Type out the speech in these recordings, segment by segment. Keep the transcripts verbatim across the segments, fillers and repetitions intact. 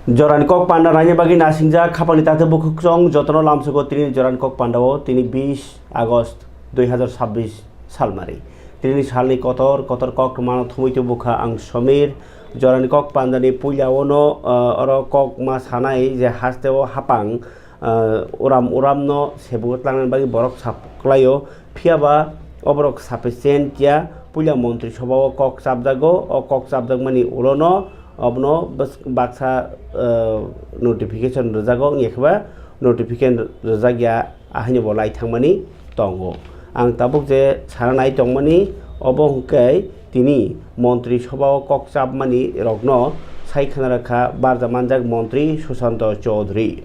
Jorani kok panda naina bagwi nasingjak khapangni takhuk bukhuk chwng jotono lamsogo tini jorani kok pandao tini bis August dui hazar sabbish salmari. Tini salni kotor kotor kok mano thumui tubukha ang Somir. Jorani kok pandani puila ono, ah, oro kok ma sanai je hasteo hapang, ah, uram uramno sebugo tlangnani bagwi borok sap klaio. Phiyaba oborok sufficient ya puila montri sobao kok chapjago. O kok chapjakmani ulono obono bas-, baksa, ah, notification rwjago, wngya khe ba notification rwjakya, ahaino bo lai thangmani tongo. Ang tabuk je sana nai tongmani, obo hwnkhe tini montri sobao kok chapmani rokno sai khna rwkha barja manjak montri Sushanta Chowdhury.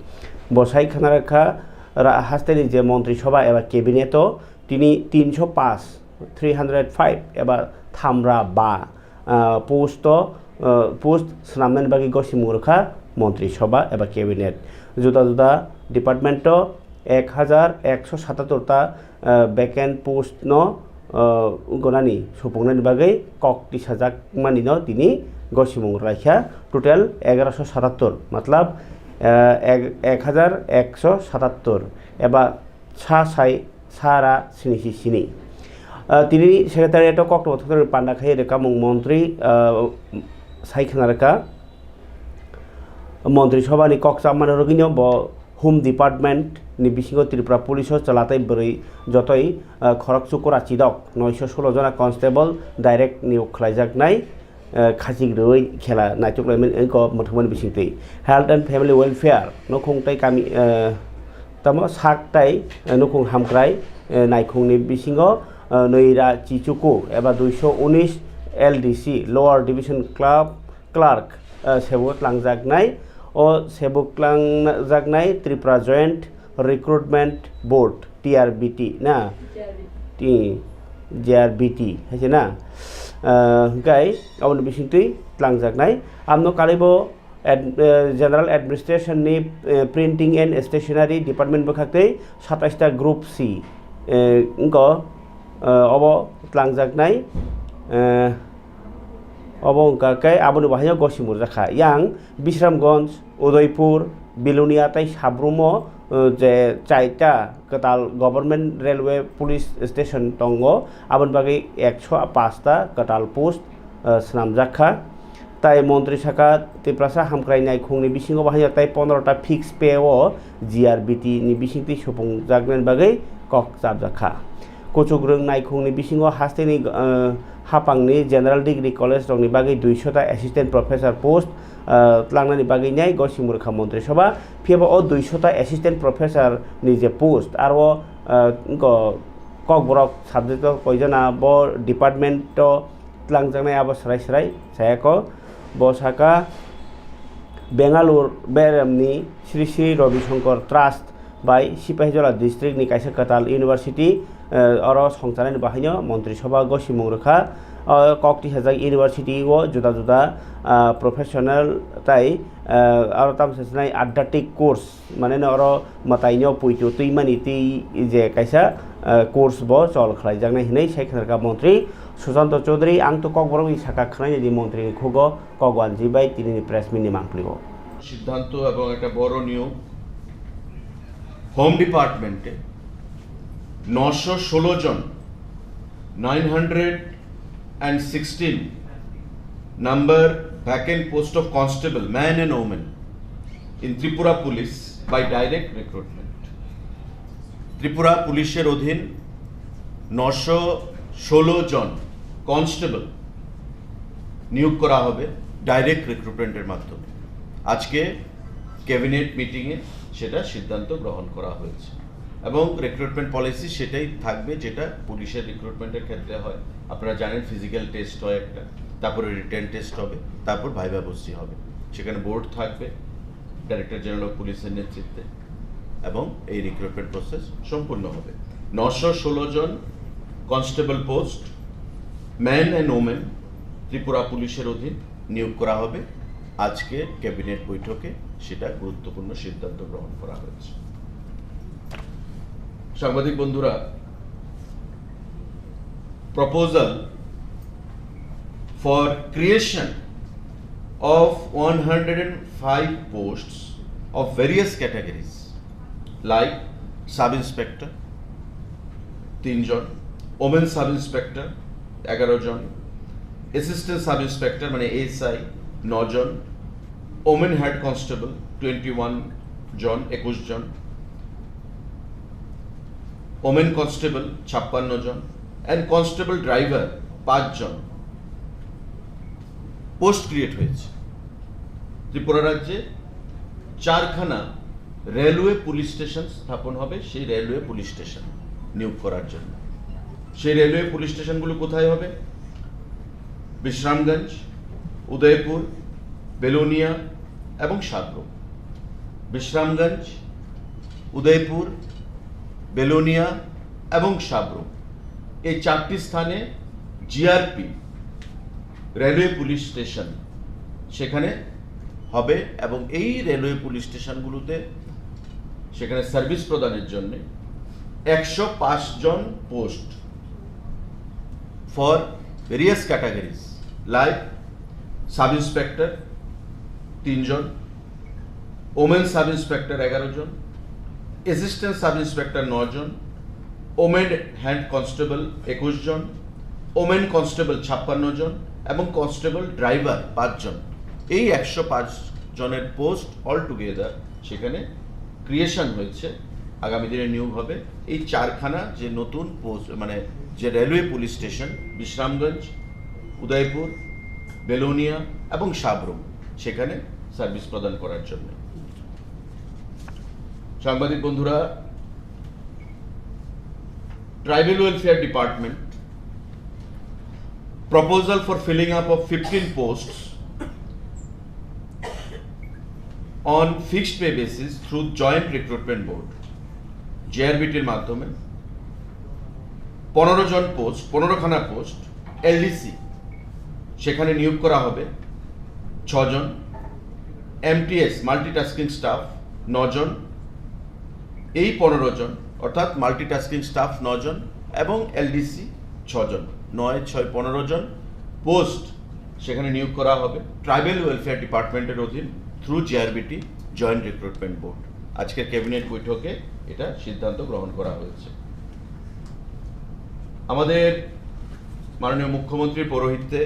Bo sai khna rwkha ra-, hasteni je montri soba eba cabinet o tini tinsho paanch, three hundred five eba thamra ba, ah, post o, ah, post swnamnani bagwi gosimung rwkha montri soba eba cabinet. Juda juda department o ek hajar ekso satattor ta, ah, vacant post no, ah, gonani supungnani bagwi kok tisajakmani no tini gosimung rwlaikha total egaroso satattor, matlab, ah, ek, ek hajar ekso satattor eba sa sai sara sini si sini. Ah, tini secretariat o koktwma thotwrwngni panda khai rwkamung montri, ah, sai khna rwkha. Montri sobani kok chapmani rwgwino bo Home Department ni bisingo Tripura Police o chwla tei bwrwi jotoi, ah, khorok chukura chidok noisho solo jona constable direct niyok khlaijaknai, eh, khachik rwui khela naitok laimani wngkha mwthangmani bisingtwi. Health and Family Welfare, nukhung tei kami, eh, tamo sak tei, eh, nukhung hamkrai, eh, naikhungni bisingo, eh, Noira Chichuku eba duiso unis L D C, Lower Division Club Clerk, eh, sebo tlangjaknai. O sebo tlangjaknai Tripura Joint Recruitment Board, T R B T na? T-, J R B T hai se na? Ah, hwnkhe aboni bisingtwi tlangjaknai. Amno kalibo ad-, eh, General Administration ni, eh, Printing and Stationery Department bwkhaktwi satais ta Group C, eh, wngkho, eh, obo tlangjaknai, eh, obo wngkha khe aboni bahaino gosimung rwjakha. Yang Bisramganj, Udaipur, Bilonia tei Sabrumo, eh, je chaita kwtal Government Railway Police Station tongo, aboni bagwi ekso paanch ta kwtal post, eh, swnamjak kha. Tai montri saka Tiprasa hamkrai naikhungni bisingo bahaino tai pondro ta fixed pay o G R B T ni bisingtwi supungjaknani bagwi kok chapjak kha. Kuchukrwng naikhungni bisingo hasteni, eh, hapangni General Degree College rokni bagwi duiso ta Assistant Professor post, eh, tlangnani bagwi nai gosimung rwkha Montri Sabha. Phiyaba o duiso ta Assistant Professor ni je post, aro, eh, wngkha Kokborok subject o koijana bo department o tlangjaknai abo swrai swrai chayako. Bo saka Bengaluru beremni Sri Sri Ravi Shankar Trust bai Sipahijola district ni kaisa kwtal university, eh, oro songchanani bahaino Montri Sabha gosimung rwkha. O kok tisajak university o juda juda, ah, professional tai, ah, aro tamsa sinai adhyatmik course, mane no oro mwtaino puitu twimani twi je kaisa, ah, course bo chol khlaijaknai hinwi sai khna rwkha Montri Sushanta Chowdhury. Ang to Kokborokni saka khwnainani Montri ni khugo kok wanji bai tini ni press meet ni mangpili o. সিদ্ধান্ত এবং একটা বড় নিয়োগ। হোম ডিপার্টমেন্টে নশো ষোলো জন, nine hundred and sixteen number vacant post of constable, man and women, in Tripura Police by direct recruitment. Tripura পুলিশের অধীন নশো ষোলো জন কনস্টেবল নিয়োগ করা হবে ডাইরেক্ট রিক্রুটমেন্টের মাধ্যমে। আজকে ক্যাবিনেট মিটিংয়ে সেটা সিদ্ধান্ত গ্রহণ করা হয়েছে এবং রিক্রুটমেন্ট পলিসি সেটাই থাকবে, যেটা পুলিশের রিক্রুটমেন্টের ক্ষেত্রে হয়। আপনারা জানেন, ফিজিক্যাল টেস্ট হয় একটা, তারপরে রিটেন টেস্ট হবে, তারপর ভাইভা বসি হবে। সেখানে বোর্ড থাকবে ডাইরেক্টর জেনারেল অফ পুলিশের নেতৃত্বে এবং এই রিক্রুটমেন্ট প্রসেস সম্পূর্ণ হবে। নশো ষোলো জন constable post, man and women, Tripura পুলিশের অধীন নিয়োগ করা হবে। আজকে ক্যাবিনেট বৈঠকে সেটা গুরুত্বপূর্ণ সিদ্ধান্ত গ্রহণ করা হয়েছে। সাংবাদিক বন্ধুরা, proposal for creation of one hundred and five posts of various categories like sub inspector তিনজন, ওমেন সাব ইন্সপেক্টর এগারো জন, অ্যাসিস্ট্যান্ট সাব ইন্সপেক্টর মানে এসআই নজন, women head constable twenty one জন, একুশ জন, ওমেন কনস্টেবল ছাপ্পান্ন জন, অ্যান্ড কনস্টেবল ড্রাইভার পাঁচজন পোস্ট ক্রিয়েট হয়েছে। ত্রিপুরা রাজ্যে চারখানা রেলওয়ে পুলিশ স্টেশন স্থাপন হবে, সেই রেলওয়ে পুলিশ স্টেশন নিয়োগ করার জন্য। সেই রেলওয়ে পুলিশ স্টেশনগুলো কোথায় হবে? বিশ্রামগঞ্জ, উদয়পুর, বেলোনিয়া এবং সাব্রুম। বিশ্রামগঞ্জ, উদয়পুর, বেলোনিয়া এবং সাব্রুম, এই চারটি স্থানে জিআরপি রেলওয়ে পুলিশ স্টেশন সেখানে হবে এবং এই রেলওয়ে পুলিশ স্টেশনগুলোতে সেখানে সার্ভিস প্রদানের জন্য একশো পাঁচ জন post for various categories like sub inspector তিনজন, ওমেন সাব ইন্সপেক্টর এগারো জন, অ্যাসিস্ট্যান্ট সাব ইন্সপেক্টর নয় জন, ওমেন হেড কনস্টেবল একুশ জন, ওমেন কনস্টেবল ছাপ্পান্ন জন এবং কনস্টেবল ড্রাইভার পাঁচজন। এই একশো পাঁচ জনের পোস্ট অল টুগেদার সেখানে ক্রিয়েশন হয়েছে, আগামী দিনে নিয়োগ হবে। এই চারখানা যে নতুন পোস্ট, মানে যে রেলওয়ে পুলিশ স্টেশন, বিশ্রামগঞ্জ, উদয়পুর, বেলোনিয়া এবং সাব্রুম, সেখানে সার্ভিস প্রদান করার জন্য। সাংবাদিক বন্ধুরা, tribal welfare department, proposal for filling up of fifteen posts on fixed pay basis through Joint Recruitment Board, জেআরবিটির মাধ্যমে পনেরো জন পোস্ট, পনেরোখানা পোস্ট এলডিসি, সেখানে নিয়োগ করা হবে ছজন, এমটিএস মাল্টিটাস্কিং স্টাফ নজন, এই পনেরো জন অর্থাৎ মাল্টিটাস্কিং স্টাফ নজন এবং এলডিসি ছজন, নয় ছয় পনেরো জন পোস্ট সেখানে নিয়োগ করা হবে ট্রাইবাল ওয়েলফেয়ার ডিপার্টমেন্টের অধীন through JRBT, joint recruitment board. আজকের ক্যাবিনেট বৈঠকে এটা সিদ্ধান্ত গ্রহণ করা হয়েছে। আমাদের মাননীয় মুখ্যমন্ত্রীর পৌরোহিত্যে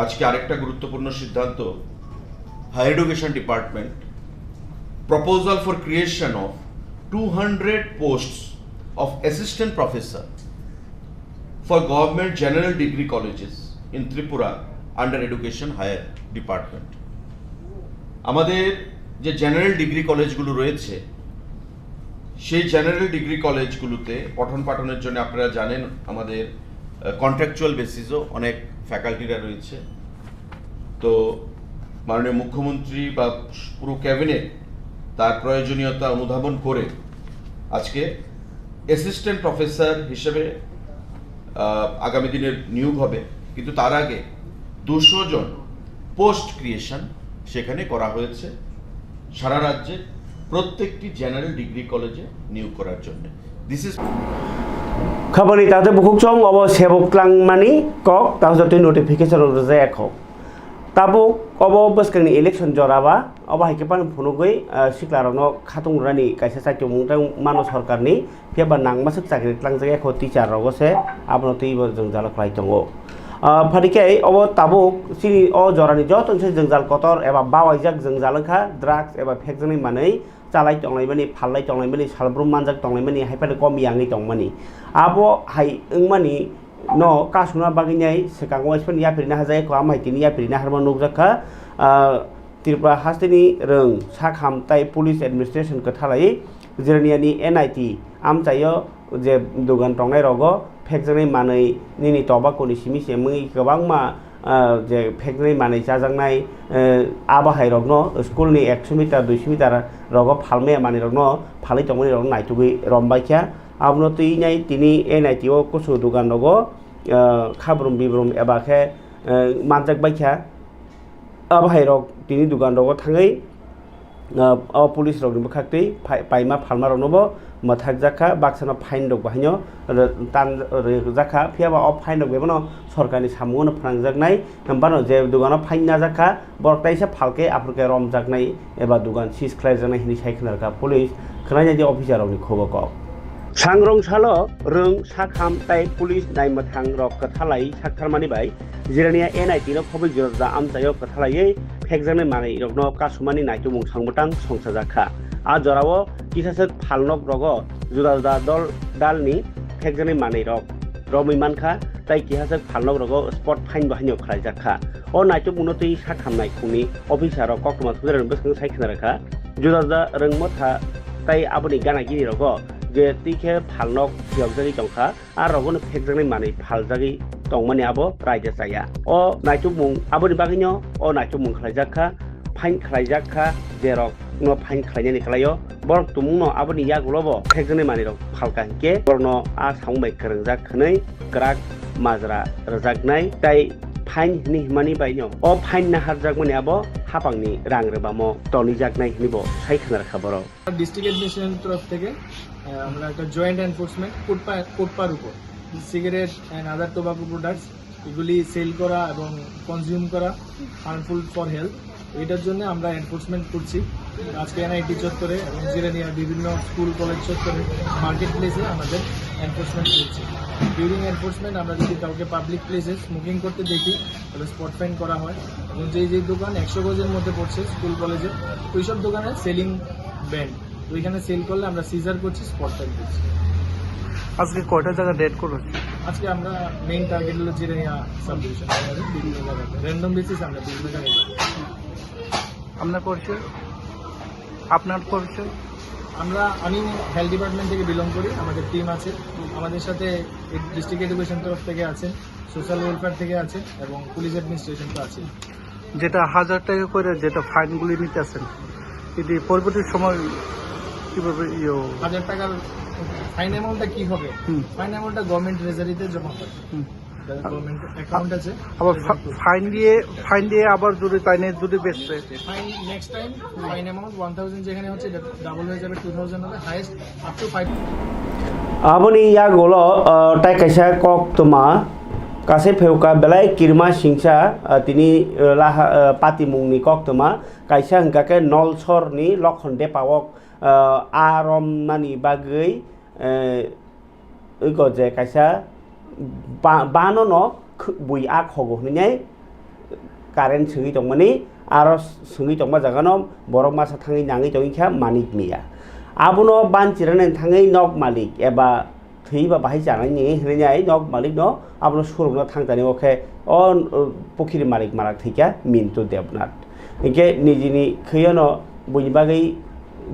আজকে আরেকটা গুরুত্বপূর্ণ সিদ্ধান্ত, higher education department, proposal for creation of two hundred posts of assistant professor for government general degree colleges in Tripura under education higher department। আমাদের যে জেনারেল ডিগ্রি কলেজগুলো রয়েছে, সেই জেনারেল ডিগ্রি কলেজগুলোতে পঠন পাঠনের জন্য আপনারা জানেন আমাদের কন্ট্রাকচুয়াল বেসিসও অনেক ফ্যাকাল্টিরা রয়েছে। তো মাননীয় মুখ্যমন্ত্রী বা পুরো ক্যাবিনেট তার প্রয়োজনীয়তা অনুধাবন করে আজকে অ্যাসিস্ট্যান্ট প্রফেসর হিসেবে আহ, আগামী দিনের নিয়োগ হবে, কিন্তু তার আগে দুশো জন পোস্ট ক্রিয়েশন সেখানে করা হয়েছে সারা রাজ্যে প্রত্যেকটি জেনারেল ডিগ্রি কলেজে নিয়োগ করার জন্য। This is Khabani tate bukhuk chong obo sebok tlangmani kok, tamo jotoi notification rok rwjak kho. Tabuk obo bwskangni election jora ba, obo hai khe phano phunugwi, ah, sikla rokno khatung rwnani kaisa chaichomung tang mano sorkarni, phiya ba nang masuk chakri tlangjak ya kho teacher rogo se, abono twi bo jwngjal khlai tongo. Ah, phani khe obo tabuk chini o jorani joto se jwngjal kotor eba bawaijak jwngjal wngkha, drugs eba phekjaknai manwi, chalai tonglaimani, phallai tonglaimani, salbrum manjak tonglaimani, hai phano kom yangwi tongmani. Abo hai wngmani no kasuna bagwi nai swkango waispan yapri na hajai ko, amai tini yapri na harma nukjak kha. Ah, Tripura hasteni rwng sak ham tai police administration kwthalai Jiraniani N I T amchaio je dugan tongnai rogo phekjaknai manwi nini tobacco ni simi se mwi kwbangma ah, je phekjaknai manwi chajaknai, eh, abo hai rokno school ni ekso meter, duiso meter rogo phalmaya manwi rokno phalwi tongmani rokno naitugwi rombai kha. Abono twi nai tini N I T o kusu dugan rogo, ah, khabrum bibrum eba khe, eh, manjak bai kha. Abo hai rok tini dugan rogo thangwi Ah, o police rokni bwkhaktwi phai-, paima phalmaroknobo mwthakjak kha, baksano fine rok bahaino rw-, tan rwjak kha, phiya ba o fine rok bebano sorkarni samungo phwnangjaknai, bano je dugano fine najak kha, borok taisa phalkhe aphurkhe romjaknai eba dugan seize khlaijaknai hinwi sai khna rwkha police khwnainani officer rokni khubo kok. Sangrong salo rwng, sakham tei police naimwthang rok kwthalai saktharmani bai Jirania N I T no khobwi juda juda amchaio kwthalaiwi phekjaknai manwi rokno kasumani naitukmung sangmwtang songchajak kha. A jorao kisaswk phalnok rogo juda juda dol dalni phekjaknai manwi rok romwi mankha tei kisaswk phalnok rogo spot fine bo haino khlaijak kha. O naitukmungno twi sakhamnai khungni officer rok koktwma thujairokni bwskango sai khna rwkha. Juda juda rwngmwtha tei aboni gana gini rogo je twi khe phalnok phiyokjagwi tongkha. A rogno phekjaknai manwi phaljagwi tongmani abo raida chaya. O naitukmung aboni bagwino o naitukmung khlaijak kha, fine khlaijak kha, je rok no fine khlainani kwlaio. Borok tumungno aboni yagulo bo phekjaknai manwi rok phalka hinkhe borokno a samung bai kwrwngjak hwnwi kwrak majra rwjaknai tei fine hwnwi himani baino o fine naharjakmani abo hapangni rang rwbamo tonijaknai hwnwi bo sai khna rwkha borok. District administration তরফ থেকে আহ, আমরা একটা joint enforcement কোটপা কোটপার উপর cigarette and other tobacco products এগুলি সেল করা এবং কনজিউম করা হার্মফুল ফর হেলথ, এটার জন্য আমরা এনফোর্সমেন্ট করছি। আজকে এনআইটি চত্বরে এবং জিরানিয়ার বিভিন্ন স্কুল কলেজ চত্বরে মার্কেট প্লেসে আমাদের এনফোর্সমেন্ট চলছে। ডিউরিং এনফোর্সমেন্ট আমরা যদি কাউকে পাবলিক প্লেসে স্মোকিং করতে দেখি, তাহলে স্পট ফাইন করা হয়। এবং যেই যেই দোকান একশো গজের মধ্যে পড়ছে স্কুল কলেজে, ওইসব দোকানে সেলিং ব্যান্ড, ওইখানে সেল করলে আমরা সিজার করছি, স্পট ফাইন করছি। আজকে কয়টা জায়গা রেড করেছে? আজকে আমরা মেইন টার্গেট হলো জিরানিয়া সাব ডিভিশন, বিভিন্ন জায়গাতে র্যান্ডম বেসিস আমরা বিভিন্ন জায়গায় যাই। আপনার পরিচয়? আপনার পরিচয়? আমরা, আমি হেলথ ডিপার্টমেন্ট থেকে বিলং করি, আমাদের টিম আছে, আমাদের সাথে ডিস্ট্রিক্ট এডুকেশন তরফ থেকে আছেন, সোশ্যাল ওয়েলফেয়ার থেকে আছেন এবং পুলিশ অ্যাডমিনিস্ট্রেশন তো আছে। যেটা হাজার টাকা করে যেটা ফাইনগুলি নিতেছেন, এটি পরবর্তী সময় কিভাবে ইয়ে হবে? হাজার টাকার ফাইন অ্যামাউন্টটা কি হবে? হুম। ফাইন অ্যামাউন্টটা গভর্নমেন্ট ট্রেজারিতে জমা হয়। হুম। গভর্নমেন্ট অ্যাকাউন্ট আছে। আবার ফা-, ফাইন দিয়ে, ফাইন দিয়ে আবার যদি তাই নিয়ে যদি বেচছে? Fine next time fine amount one thousand যেখানে হচ্ছে, এটা ডাবল হয়ে যাবে, টু থাউজেন্ড হবে, highest up to five. Aboni yagulo, ah, tai kaisa koktwma kasai phaiuka belai kirima singsa, ah, tini, ah, laha, ah, patimungni koktwma kaisa hwnkha khe Nolsorni Lokhon Depawok, ah, a romnani bagwi, eh, ego je kaisa ba-, banono khw-, bui a khogo hwnwi nai current swngwi tongmani, aro swngwi tongma jagano borok masa thangwi nangwi tongwi kha Manik Miya. Abono banchirani thangwi nok malik eba thwi ba bahai chanani hwnwi nai nok malikno abono surokno thangtani o khe o, o pukhiri malik malak thwikha Mintu Debnath. Hinkhe nijini khwiyano buini bagwi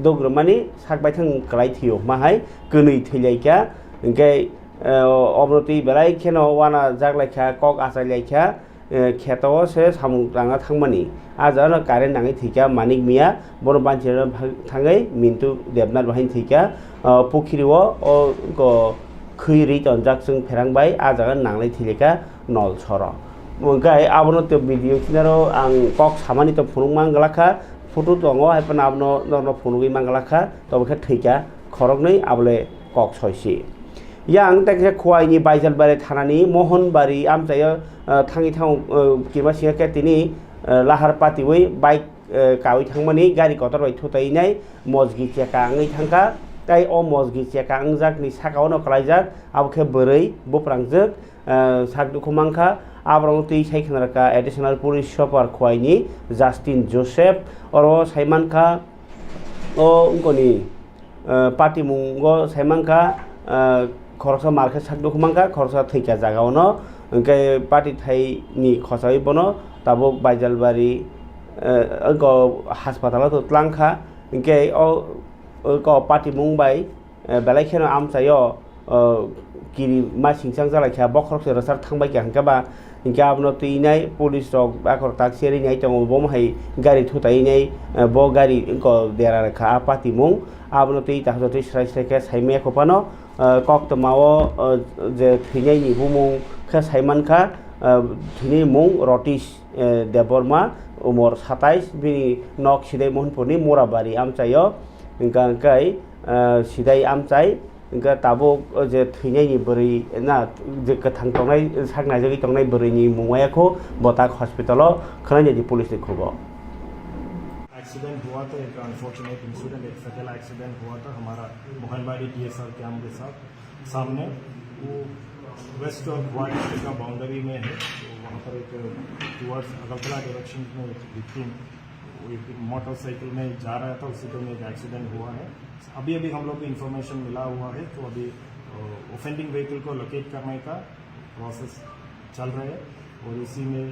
dogrumani sak baithang kwlai thwio hwnba hai kwnwi thwilaikha. Hinkhe, eh, obono twi belai kheno wana jak laikha, kok achai laikha, eh, kheto o se samung tangna thangmani. A jagano current nangwi thwikha Manik Miya, bono banchirano thangwi Mintu Debnath bahai thwikha, ah, pukhiri o, o, go, khwi rwi tonjak chwng pherang bai, a jaga nanglai thwilika Nolsoro. Hwnkhe abono tei video kinaro ang kok samani to phunuk manglakha, photo tongo, hai phano abono norno phunugwi manglakha, tobo khe thwikha khoroknwi, abole kok soisi. Yang tei kisa Khowai ni Baijalbari thana ni Mohonbari amchaio, ah, thangwi thango, ah, kirima singha khe tini, ah, lahar patiwi bike, ah, kawi thangmani gari kotor bai thutai nai mosgi cheka wngwi thangkha, tei o mosgi cheka wngjak ni saka o no kwlaijak, abo khe bwrwi buprangjwk, ah, sak dukhu mankha, aborok twi sai khna rwkha Additional Police Super Khowai ni Justin Joseph, oro sai mankha o wngkoni, ah, patimungo sai mankha, ah, khoroksa mar khe sak dukhu mankha, khoroksa thwikha jaga o no, hwnkhe pati thai ni khochaui bono tabuk Baijalbari, ah, wngkha haspatalo to twlang kha, hwnkhe o, o wngkha o patimung bai, eh, belai kheno amchaio, eh, kiri ma singchang jalai kha, bokhorok se rwchar thang bai kha, hwnkhe ba, hwnkhe abono twi nai police rok akhor tak cherwi nai tongo, bo hai gari thutai nai, eh, bo gari wngkha dera rwkha a patimung, abono twi tahsa twi srai srai khe sai maya kho phano, eh, koktwma o, eh, je thwinai ni bumung khe sai mankha, eh, thwinai mung Rotish, eh, Debbarma, Umor satais, bini nok Sidai Mohanpurni Murabari amchaio, hwnkha hwnkhe, ah, Sidai amchai, hwnkhe tabuk o je thwinaini bwrwi, na, je kwthang tongnai, sak naijagwi tongnai bwrwini mung waya kho Botak hospital-o khwlainai di police ni khugo. Accident हुआ था, एक unfortunate incident, एक फेटल एक्सीडेंट हुआ था हमारा Mohanbari TSR camp के साथ। सामने वो वेस्ट और वाइट का बाउंड्री में है, तो वहाँ पर एक टुवर्ड्स अगरतला डायरेक्शन में एक विक्टिम, वो एक मोटरसाइकिल में जा रहा था, उसी टाइम एक एक्सीडेंट हुआ है। अभी अभी हम लोग को इन्फॉर्मेशन मिला हुआ है, तो अभी ऑफेंडिंग व्हीकल को लोकेट करने का प्रोसेस चल रहा है और इसी में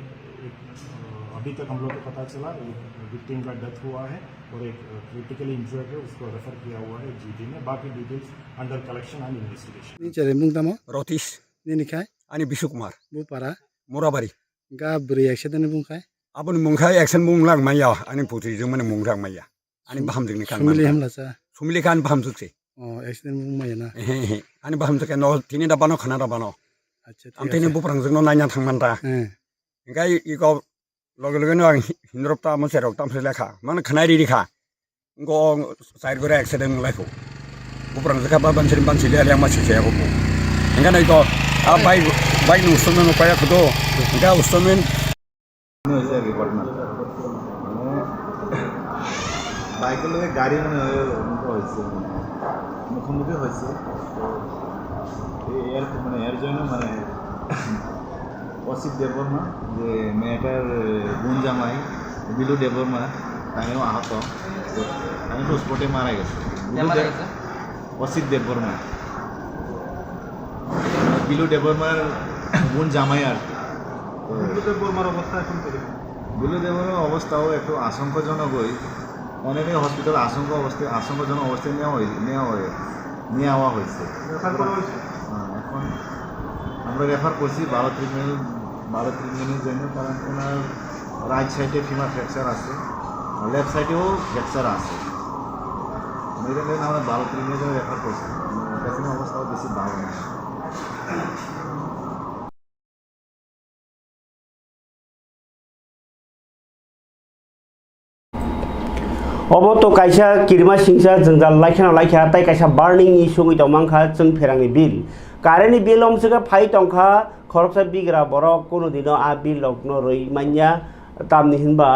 एक, अ, अभी तक हम लोग को पता चला एक विक्टिम का डेथ हुआ है और एक, अ, क्रिटिकली इंजर्ड है, उसको रेफर किया हुआ है जीटी में। बाकी details under collection and investigation. Ni chwrai mung tamo? Rotish. Nini khai? Ani Bishu Kumar. Bupara? Murabari. Ga bwrwi accident ni bung khai? Aboni mung khai accident mung lang maya, ani putri jung mani mung lang maya. Ani bahamjwk ni kan Sumili man. Hamla cha? Sumili kan bahamjwk se. Oh, accident mung maya na? Ehe, ehe. Ani bahamjwk no tini da bano khana da bano. Acha, thik ase. Ang tini buprang jwk no naina thang man ta. Eh. Engkai iko loge loge no ang hindrop ta mo serok tam se lekha. Man khanai ri ri kha. Ngo sair gore accident nglai kho. Buprang jwk ba ban seri ban seri yang ma se se ko. Engkai no iko a bai bai no uston no paya kho do. Engkai uston men হয়েছে আর কি ঘটনা। মানে বাইকে লগে গাড়ি মানে হয়ে মুখো হয়েছে, মানে মুখোমুখি হয়েছে। তো এ-, এর মানে এর জন্য মানে অসিত দেববর্মা যে মেয়েটার বোন জামাই বিলু দেববর্মা, তাইও আহত। তো তাই তো স্পটে মারা গেছে। বিলু মারা দেব-, গেছে? অসিত দেববর্মা। বিলু দেববর্মার বোন জামাই আর কি। তো বিলু দেববর্মার অবস্থা এখন কিরকম? বিলু দেববর্মার অবস্থাও একটু আশঙ্কাজনকই। অনেকে হসপিটাল আশঙ্কা অবস্থায়, আশঙ্কাজনক অবস্থায় নেওয়া হয়, নেওয়া হয়, নিয়ে আওয়া হয়েছে। রেফার করা হয়েছে? হ্যাঁ, এখন আমরা রেফার করছি ভালো ট্রিটমেন্ট, ভালো ট্রিটমেন্টের জন্য, কারণ ওনার রাইট সাইডে ফিমার ফ্র্যাকচার আছে, আর লেফট সাইডেও ফ্র্যাকচার আছে। মেয়েটাকে আমরা ভালো ট্রিটমেন্টের জন্য রেফার করছি। ওর কাছে অবস্থাও বেশি ভালো না। Obo to kaisa kirima singsa jwngjal laikheno laikha, tei kaisa burning ni songwi tongmang kha chwng pherangni bill. Current ni bill omswkhe phai tongkha khoroksa bigra borok, kunu dino a bill rokno rwi manya, tamni hinba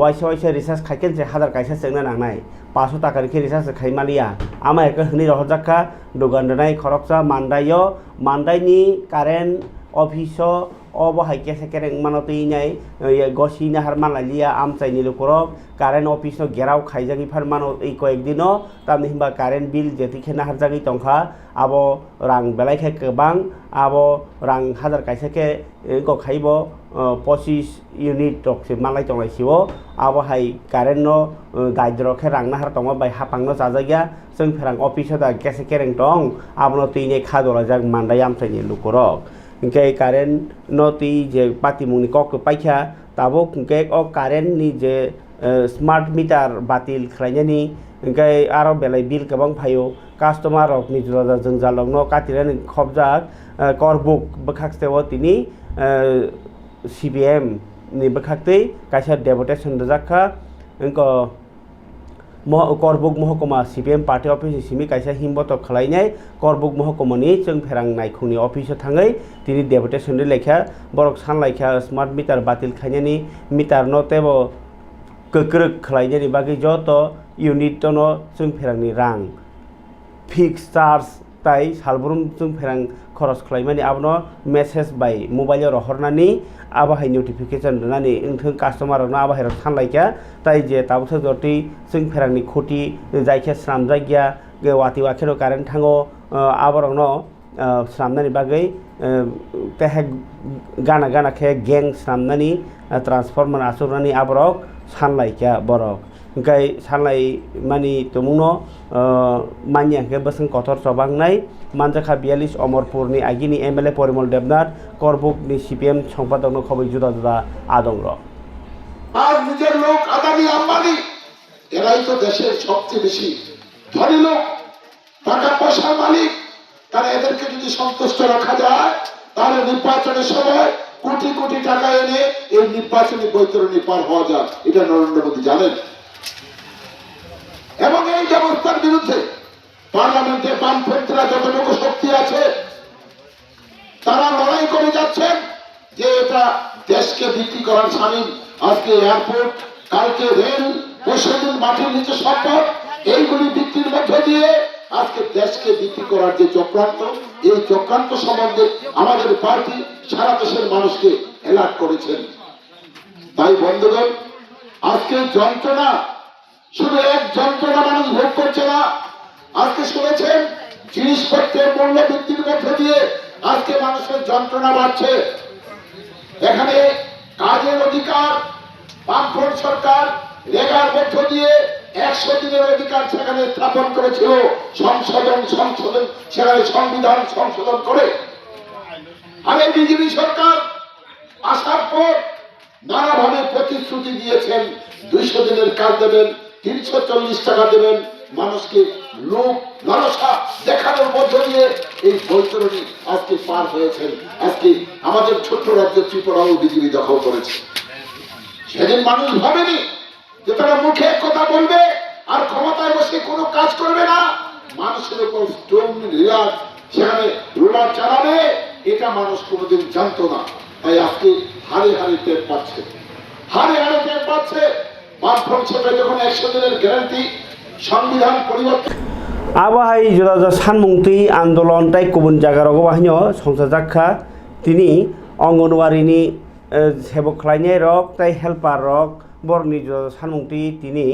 waisa waisa recharge khaikhe se hazar kaisa chengna nangnai, paso takani khe recharge khai maliya. Ama ekhe hwnwi rohorjak kha dogan rwnai khoroksa Mandaio, Mandaini current office o. Obo hai kesa kereng mano twi nai, eh, gosi nahar manlai liya amchaini lukurok, current office no gherao khaijagwi phan mano tei koyek dino, tamni hinba current bill jethi khe naharjagwi tongkha, abo rang belai khe kwbang, abo rang hazar kaisa khe, eh, kok khaibo, eh, pochis unit rok se manlai tonglai sio, abo hai current no, eh, daidrok khe rang nahar tongma bai hapang no chajakya, chwng pherang office o da kesa kereng tong, abono twi nai kha dolaijak Mandai amchaini lukurok. Hwnkhe current no twi je patimungni kok paikha, tabuk hwnkhe o current ni je, eh, smart meter batil khlainani, hwnkhe aro belai bill kwbang phaio. Customer rokni juda juda jwngjal rokno katinani khopjak, eh, Korbuk bwkhak steo tini, eh, C P M ni bwkhaktwi kaisa deputation rwjak kha. Wngkha Mo-, Korbuk Mohokuma C P M party office ni simi kaisa himbotok khwlainai Korbuk Mohokuma ni chwng pherang naikhung ni office o thangwi tini deputation rwi laikha. Borok san laikha smart meter batil khainani, meter no teibo kwkrwk khwlainani bagwi joto unit no chwng pherang ni rang fix charge tai salbrum chwng pherang khoros khwlaimani abono message bai mobile o rohornani, abo hai notification rwnani wngthung customer rokno abo hai rok sanlaikha. Tai je tabuksa jotwi chwng pherangni khuti jaikhe swnamjakya, watwi wakheno current thango, aborokno swnamnani bagwi tehek gana gana khe gang swnamnani, transformer achuknani aborok sanlaikha borok. Hwnkhe sanlaimani tumungno, ah, manya hwnkhe bwswng kotor chobangnai manjakha biyalish Omorpurni agini M L A Porimol Debnath, Korbukni C P M sompatokno khobwi juda juda adongrok. আজ নিজের লোক আদানি আম্বানি, এরাই তো দেশের সবচেয়ে বেশি ধনী লোক, টাকা পয়সার মালিক। তারা এদেরকে যদি সন্তুষ্ট রাখা যায়, তাহলে নির্বাচনের সময় কোটি কোটি টাকা এনে এই নির্বাচনী বৈতরণী পার হওয়া যায়, এটা নরেন্দ্র মোদী জানেন। এবং এই ব্যবস্থার বিরুদ্ধে পার্লামেন্টে বামপন্থীরা যতটুকু শক্তি আছে, তারা লড়াই করে যাচ্ছেন যে এটা দেশকে বিক্রি করার শামিল। আজকে এয়ারপোর্ট, কালকে রেল, পরশুদিন মাটির নিচে সম্পদ, এইগুলি বিক্রির মধ্য দিয়ে আজকে দেশকে বিক্রি করার যে চক্রান্ত, এই চক্রান্ত সম্বন্ধে আমাদের পার্টি সারা দেশের মানুষকে অ্যালার্ট করেছেন। তাই বন্ধুগণ, আজকে যন্ত্রণা, শুধু এক যন্ত্রণা মানুষ ভোগ করছে না। আজকে শুনেছেন, জিনিসপত্রের মূল্য বৃদ্ধির মধ্য দিয়ে আজকে মানুষের যন্ত্রণা বাড়ছে। এখানে কাজের অধিকার, বামফ্রন্ট সরকার রেগার মধ্য দিয়ে একশো দিনের অধিকার সেখানে স্থাপন করেছিল। সংশোধন সংশোধন সেখানে সংবিধান সংশোধন করে। আর এই বিজেপি সরকার আসার পর নানাভাবে প্রতিশ্রুতি দিয়েছেন, দুইশো দিনের কাজ দেবেন, তিনশো চল্লিশ টাকা দেবেন, মানুষকে লোভ লালসা দেখানোর মধ্য দিয়ে এই বৈতরণী আজকে পার হয়েছেন। আজকে আমাদের ছোট্ট রাজ্য ত্রিপুরাও বিজেপি দখল করেছে। সেদিন মানুষ ভাবেনি যে তারা মুখে এক কথা বলবে আর ক্ষমতায় বসে কোনো কাজ করবে না, মানুষের উপর স্টোন রিলার, সেখানে রুলার চালাবে, এটা মানুষ কোনোদিন জানতো না। তাই আজকে হাড়ে হাড়ে টের পাচ্ছে, হাড়ে হাড়ে টের পাচ্ছে। বামফ্রন্ট সরকার যখন একশো দিনের গ্যারান্টি, সংবিধান পরিবর্তন Abo hai juda juda sanmung twi andolon tei kubun jaga rogo bo haino songchajak kha. Tini Anganwadi ni, eh, sebok khlainai rok tei helper rok borokni juda juda sanmung twi tini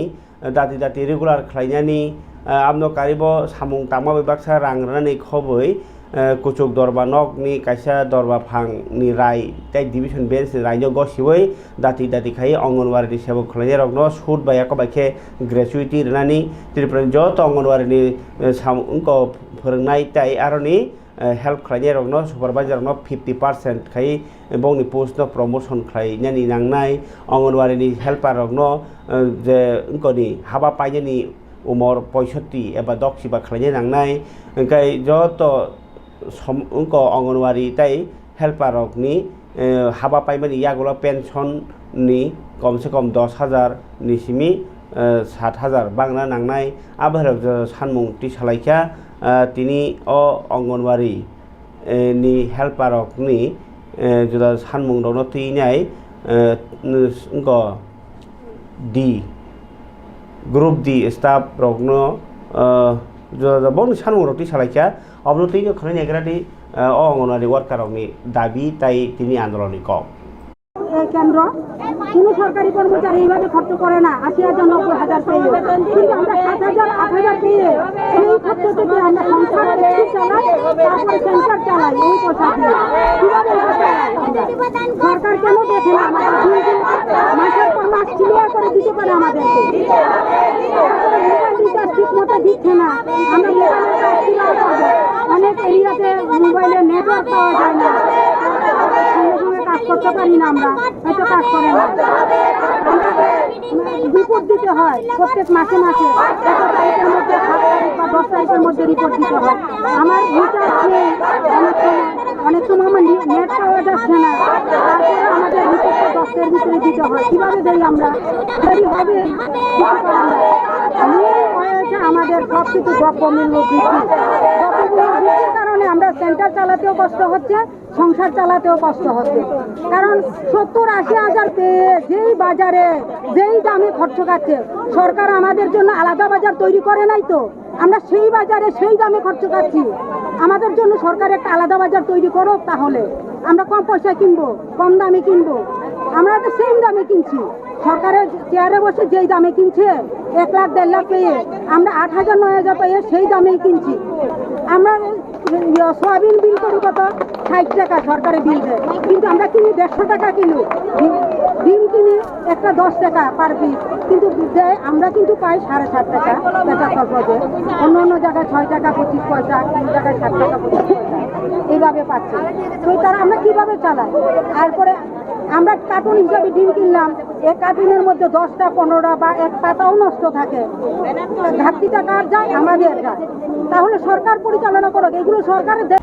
dati dati regular khlainani, ah, aboni karibo samung tangma bai baksa rang rwnani khobwi, ah, kuchuk dorba nokni kaisa dorba phangni rai tei division bench ni raino gosiwi dati dati khai Anganwadi ni sebok khlainai rokno sut bai yakobai khe gratuity rwnani Tripura ni joto Anganwadi ni, eh, samung wngkha phwrwngnai tei aroni eh, help khlainai rokno, supervisor rokno fifty percent khai bongni post no promotion khlainani nangnai, Anganwadi ni helper rokno, eh, je wngkoni haba painani umor poisotti eba doksiba khlainai nangnai, hwnkhe joto som-, wngko Anganwadi tei helper rokni, eh, haba paimani yagulo pension ni komse kom dos hajar ni simi, eh, sat hajar bangna nangnai. Abo hai rok je sanmung twi salaikha, eh, tini o Anganwadi, eh, ni helper rokni, eh, juda sanmung rokno twinai, eh, wngko D, group D staff rokno, eh, juda juda bongni sanmung rok twi salaikha. Obono twi khnai naigra di, eh, o Anganwadi worker rokni dabi tai tini andolonni kok. এই কেন্দ্র কোনো সরকারি কর্মচারী এইভাবে খরচ করে না, আশি হাজার, নব্বই হাজার পেয়ে, কিন্তু আমরা সাত হাজার, আট হাজার পেয়ে সেই খরচ থেকে আমরা সংসার একটু চালাই, তারপরে সেন্টার চালাই এই পয়সা দিয়ে। কিভাবে আমরা চালাই? সরকার কেন দেখে না আমাদের? মাসের পর মাস ক্লিয়ার করে দিতে পারে আমাদেরকে। মোবাইল রিচার্জ ঠিক মতো দিচ্ছে না। আমরা মোবাইলের কাজ কিভাবে করবো? অনেক এরিয়াতে মোবাইলের নেটওয়ার্ক পাওয়া যায় না, সঙ্গে সঙ্গে কাজ করতে পারি না আমরা, হয়তো কাজ করে না। রিপোর্ট দিতে হয় প্রত্যেক মাসে মাসে, এত তারিখের মধ্যে, সাত তারিখ বা দশ তারিখের মধ্যে রিপোর্ট দিতে হয়। আমার রিচার্জ নেই, অনেক সময়, অনেক সময় আমার নে-, নেট পাওয়া যাচ্ছে না, তারপরে আমাদের রিপোর্টটা দশটার ভিতরে দিতে হয়। কীভাবে দেই আমরা? দেরি হবে, কিছু করার নেই। মূল হয়েছে আমাদের সব কিছু দ্রব্যমূল্য বৃদ্ধি। দ্রব্যমূল্য বৃদ্ধির কারণে আমরা সেন্টার চালাতেও কষ্ট হচ্ছে, সংসার চালাতেও কষ্ট হচ্ছে। কারণ সত্তর আশি হাজার পেয়ে যেই বাজারে যেই দামে খরচ খাচ্ছে, সরকার আমাদের জন্য আলাদা বাজার তৈরি করে নাই তো, আমরা সেই বাজারে সেই দামে খরচ খাচ্ছি। আমাদের জন্য সরকার একটা আলাদা বাজার তৈরি করুক, তাহলে আমরা কম পয়সায় কিনবো, কম দামে কিনবো। আমরা তো সেম দামে কিনছি, সরকারের চেয়ারে বসে যেই দামে কিনছে, এক লাখ দেড় লাখ পেয়ে, আমরা আট হাজার নয় হাজার পেয়ে সেই দামেই কিনছি। আমরা ইয়ে, সয়াবিন বিল করি কত? ষাট টাকা সরকারে বিল দেয়, কিন্তু আমরা কিনি দেড়শো টাকা কিলো। ডিম, ডিম কিনি একটা দশ টাকা পার পিস, কিন্তু দেয়, আমরা কিন্তু পাই সাড়ে সাত টাকা পেঁচা খরচ। অন্য অন্য জায়গায় ছয় টাকা পঁচিশ পয়সা, কোনো জায়গায় সাত টাকা পঁচিশ পয়সা, এইভাবে পাচ্ছি। তো তারা আমরা কিভাবে চালাই? তারপরে আমরা কার্টুন হিসাবে ডিম কিনলাম, এক কার্টুনের মধ্যে দশটা, পনেরোটা বা এক পাতাও নষ্ট থাকে। ঘাটতিটা কার যায়? আমাদের যায়। তাহলে সরকার পরিচালনা করুক, এগুলো সরকারের দে-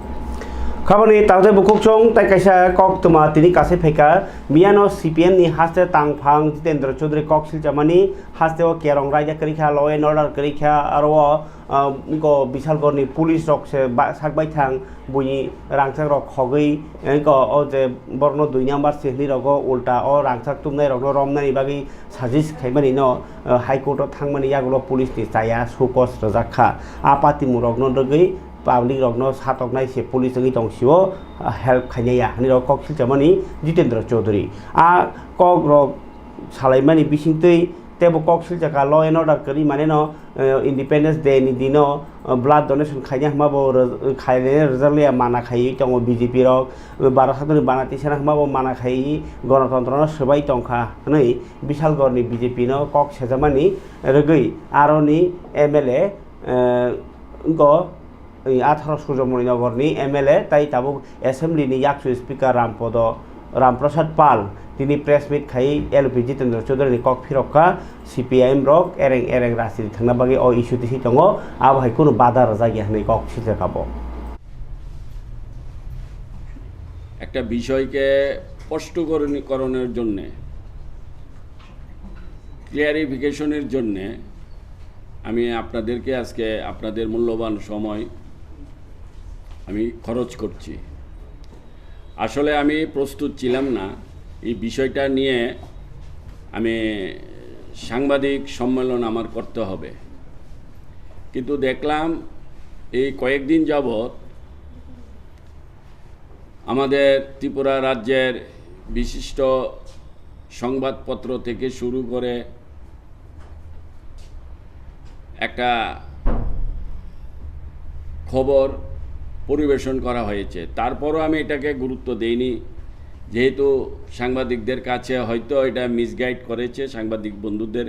Khaboni takhtai bukhuk chwng tai kaisa kok tuma tini kasai phaikha. Miyano C P M ni haste tangphang Jitendra Chaudhary kok silchamani haste o kerong raida kwrwi kha, law and order kwrwi kha, aro o, ah, wngkha Bishalgarh ni police rok se ba-, sak baithang buini rangchak rok khogwi, wngkha o je borokno dui number se hinwi rogo ulta o rangchak tubnai rokno romnani bagwi suggest khaimani no, ah, High Court o thangmani yagulo police ni chaya show cause rwjak kha. A patimung rokno rwgwi public rokno satoknai se police wngwi tong sio, ah, help khainai ya hinwi rok kok silchamani Jitendra Chaudhary. A kok rok salaimani bisingtwi teibo kok silchakha law and order kwrwi mane no, eh, Independence Day ni dino, eh, blood donation khaina hwnba bo rw-, khaina rwjakliya mana khaiwi tongo B J P rok, eh, Bharat Hatorni bana tisana hwnba bo mana khaiwi Ganatantro no swbai tongkha hwnwi Bishalgarh ni B J P no kok sejamani rwgwi aroni M L A, eh, go, eh, atharo Surjomoni Nogor ni M L A tai tabuk Assembly ni yakchu Speaker Rampodo, Ramprasad Pal tini press meet khai L P Jitendra Chaudhary ni kok phirok kha, C P I M rok ereng ereng rajniti thangna bagwi o issue tisi tongo, abo hai kunu bada rwjak ya hinwi kok sijak abo. একটা বিষয়কে স্পষ্টকরণের জন্যে, ক্লিয়ারিফিকেশনের জন্যে আমি আপনাদেরকে আজকে আপনাদের মূল্যবান সময় আমি খরচ করছি। আসলে আমি প্রস্তুত ছিলাম না এই বিষয়টা নিয়ে আমি সাংবাদিক সম্মেলন আমার করতে হবে, কিন্তু দেখলাম এই কয়েকদিন যাবৎ আমাদের ত্রিপুরা রাজ্যের বিশিষ্ট সংবাদপত্র থেকে শুরু করে একটা খবর পরিবেশন করা হয়েছে, তারপরও আমি এটাকে গুরুত্ব দেইনি, যেহেতু সাংবাদিকদের কাছে হয়তো এটা মিসগাইড করেছে, সাংবাদিক বন্ধুদের,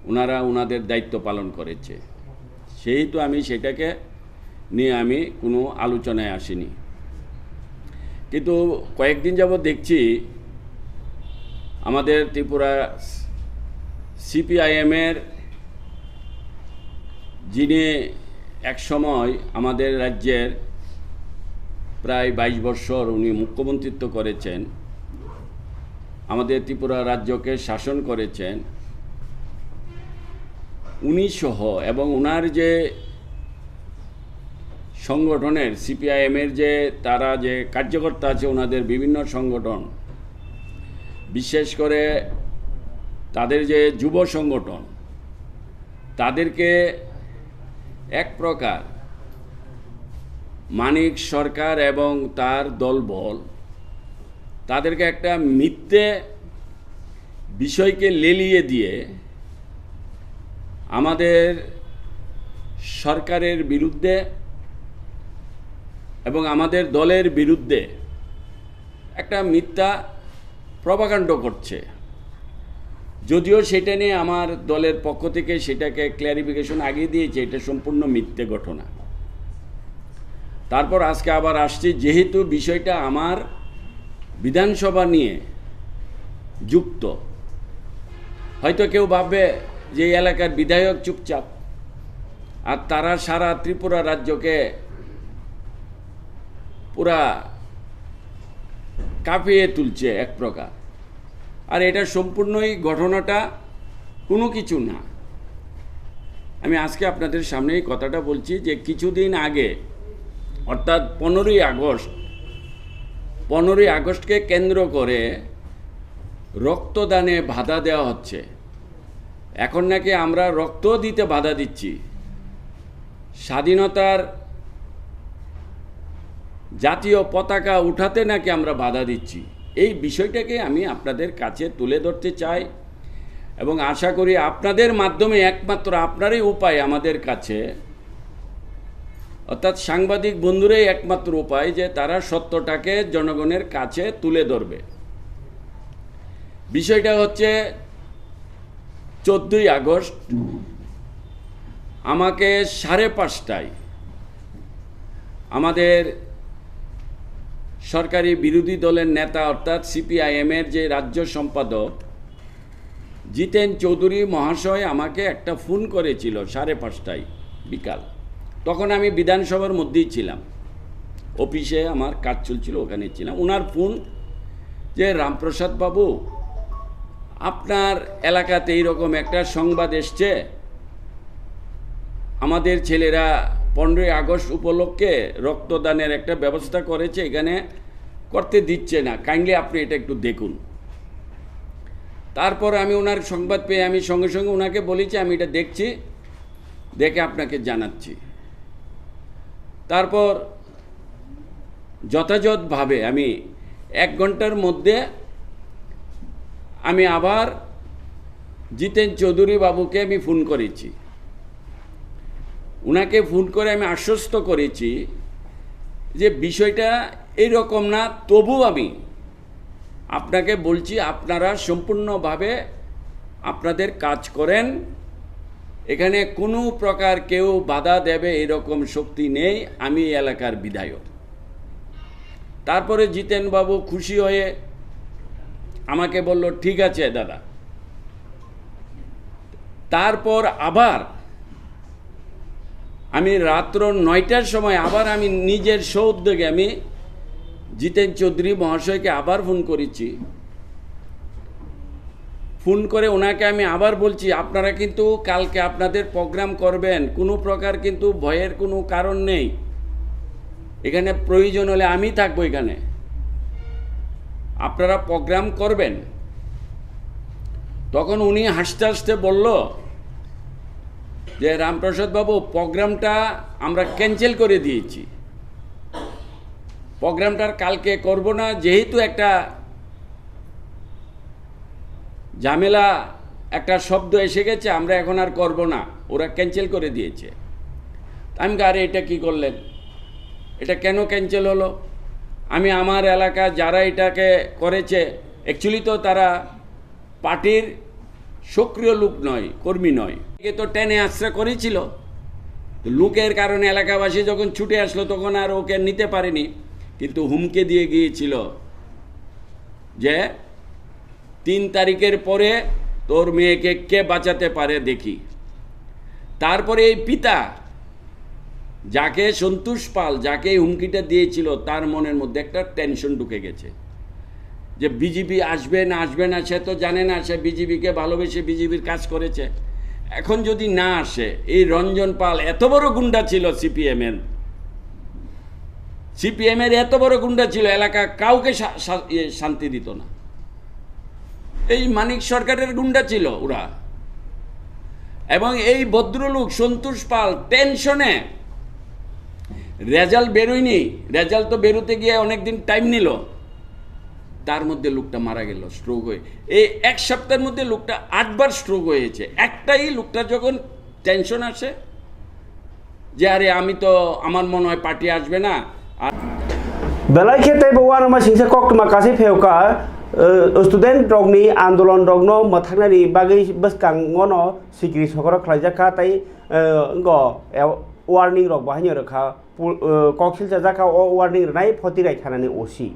ওনারা ওনাদের দায়িত্ব পালন করেছে, সেহেতু আমি সেটাকে নিয়ে আমি কোনো আলোচনায় আসিনি। কিন্তু কয়েকদিন যাবৎ দেখছি আমাদের ত্রিপুরা সিপিআইএমের, যিনি এক সময় আমাদের রাজ্যের প্রায় বাইশ বছর উনি মুখ্যমন্ত্রিত্ব করেছেন, আমাদের ত্রিপুরা রাজ্যকে শাসন করেছেন, উনি সহ এবং ওনার যে সংগঠনের, সিপিআইএমের যে তারা যে কার্যকর্তা আছে, ওনাদের বিভিন্ন সংগঠন, বিশেষ করে তাদের যে যুব সংগঠন, তাদেরকে এক প্রকার মানিক সরকার এবং তার দলবল তাদেরকে একটা মিথ্যে বিষয়কে লেলিয়ে দিয়ে আমাদের সরকারের বিরুদ্ধে এবং আমাদের দলের বিরুদ্ধে একটা মিথ্যা প্রপাগান্ড করছে। যদিও সেটা নিয়ে আমার দলের পক্ষ থেকে সেটাকে ক্ল্যারিফিকেশন আগে দিয়েছে, এটা সম্পূর্ণ মিথ্যে ঘটনা। তারপর আজকে আবার আসছি, যেহেতু বিষয়টা আমার বিধানসভা নিয়ে যুক্ত, হয়তো কেউ ভাববে যে এই এলাকার বিধায়ক চুপচাপ, আর তারা সারা ত্রিপুরা রাজ্যকে পুরা কাঁপিয়ে তুলছে এক প্রকার। আর এটা সম্পূর্ণই ঘটনাটা কোনো কিছু না। আমি আজকে আপনাদের সামনে এই কথাটা বলছি যে কিছুদিন আগে, অর্থাৎ পনেরোই আগস্ট, পনেরোই আগস্টকে কেন্দ্র করে রক্তদানে বাধা দেওয়া হচ্ছে। এখন নাকি আমরা রক্ত দিতে বাধা দিচ্ছি, স্বাধীনতার জাতীয় পতাকা উঠাতে নাকি আমরা বাধা দিচ্ছি। এই বিষয়টাকে আমি আপনাদের কাছে তুলে ধরতে চাই এবং আশা করি আপনাদের মাধ্যমে একমাত্র আপনারই উপায় আমাদের কাছে, অর্থাৎ সাংবাদিক বন্ধুরাই একমাত্র উপায় যে তারা সত্যটাকে জনগণের কাছে তুলে ধরবে। বিষয়টা হচ্ছে, চোদ্দই আগস্ট আমাকে সাড়ে পাঁচটায় আমাদের সরকারি বিরোধী দলের নেতা, অর্থাৎ সিপিআইএমের যে রাজ্য সম্পাদক জিতেন চৌধুরী মহাশয় আমাকে একটা ফোন করেছিল সাড়ে পাঁচটায় বিকাল। তখন আমি বিধানসভার মধ্যেই ছিলাম। অফিসে আমার কাজ চলছিল, ওখানে ছিলাম। ওনার ফোন যে, "রামপ্রসাদ বাবু, আপনার এলাকাতে এইরকম একটা সংবাদ এসছে, আমাদের ছেলেরা পনেরোই আগস্ট উপলক্ষে রক্তদানের একটা ব্যবস্থা করেছে, এখানে করতে দিচ্ছে না, কাইন্ডলি আপনি এটা একটু দেখুন।" তারপর আমি ওনার সংবাদ পেয়ে আমি সঙ্গে সঙ্গে ওনাকে বলেছি, "আমি এটা দেখছি, দেখে আপনাকে জানাচ্ছি।" তারপর যথাযথভাবে আমি এক ঘন্টার মধ্যে আমি আবার জিতেন চৌধুরী বাবুকে আমি ফোন করেছি। ওনাকে ফোন করে আমি আশ্বস্ত করেছি যে বিষয়টা এইরকম না, তবু আমি আপনাকে বলছি, আপনারা সম্পূর্ণভাবে আপনাদের কাজ করেন, এখানে কোনো প্রকার কেউ বাধা দেবে এরকম শক্তি নেই, আমি এই এলাকার বিধায়ক। তারপরে জিতেন বাবু খুশি হয়ে আমাকে বলল, "ঠিক আছে দাদা।" তারপর আবার আমি রাত্র নয়টার সময় আবার আমি নিজের স্বউদ্যোগে আমি জিতেন চৌধুরী মহাশয়কে আবার ফোন করেছি। ফোন করে ওনাকে আমি আবার বলছি, "আপনারা কিন্তু কালকে আপনাদের প্রোগ্রাম করবেন, কোনো প্রকার কিন্তু ভয়ের কোনো কারণ নেই, এখানে প্রয়োজন হলে আমি থাকবো এখানে, আপনারা প্রোগ্রাম করবেন।" তখন উনি হাসতে হাসতে বলল যে, "রামপ্রসাদ বাবু, প্রোগ্রামটা আমরা ক্যান্সেল করে দিয়েছি, প্রোগ্রামটার কালকে করব না, যেহেতু একটা ঝামেলা, একটা শব্দ এসে গেছে, আমরা এখন আর করব না, ওরা ক্যান্সেল করে দিয়েছে।" তা আমি, "আরে, এটা কি করলেন? এটা কেন ক্যান্সেল হলো? আমি আমার এলাকা যারা এটাকে করেছে, অ্যাকচুয়ালি তো তারা পার্টির সক্রিয় লোক নয়, কর্মী নয়, একে তো টেনে আশ্রা করেছিল।" তো লোকের কারণে এলাকাবাসী যখন ছুটে আসলো, তখন আর ওকে নিতে পারেনি, কিন্তু হুমকি দিয়ে গিয়েছিল যে, "তিন তারিখের পরে তোর মেয়েকে কে বাঁচাতে পারে দেখি।" তারপরে এই পিতা, যাকে সন্তোষ পাল, যাকে এই হুমকিটা দিয়েছিল, তার মনের মধ্যে একটা টেনশন ঢুকে গেছে যে বিজেপি আসবে না আসবে না, সে তো জানে না, সে বিজেপিকে ভালোবেসে বিজেপির কাজ করেছে। এখন যদি না আসে, এই রঞ্জন পাল এত বড় গুন্ডা ছিল সিপিএম এর, সিপিএম এর এত বড় গুন্ডা ছিল, এলাকা কাউকে শা-, শা-, ইয়ে, শান্তি দিত না। এই মানিক সরকারের গুন্ডা ছিল ওরা। এবং এই ভদ্রলোক সন্তোষ পাল টেনশনে, রেজাল্ট বেরোয়নি, রেজাল্ট তো বেরোতে গিয়ে অনেক দিন টাইম নিল, তার মধ্যে লোকটা মারা গেল স্ট্রোক হয়ে। এই এক সপ্তাহের মধ্যে লোকটা আটবার স্ট্রোক হয়েছে। একটাই লোকটা যখন টেনশন আসে যে, "আরে, আমি তো, আমার মনে হয় পার্টি আসবে না।" আর Belai khe teibo uanama singsa koktwma kasui phiyokha, eh, student rokni andolon rokno mwthangnani bagwi bwskango no sikiri sokoro khlaijak kha tei, eh, wngkha, eh, warning rok bo haino rwkha. Pu-, eh, kok silchajak kha, o warning rwnai Phothirai thanani O C.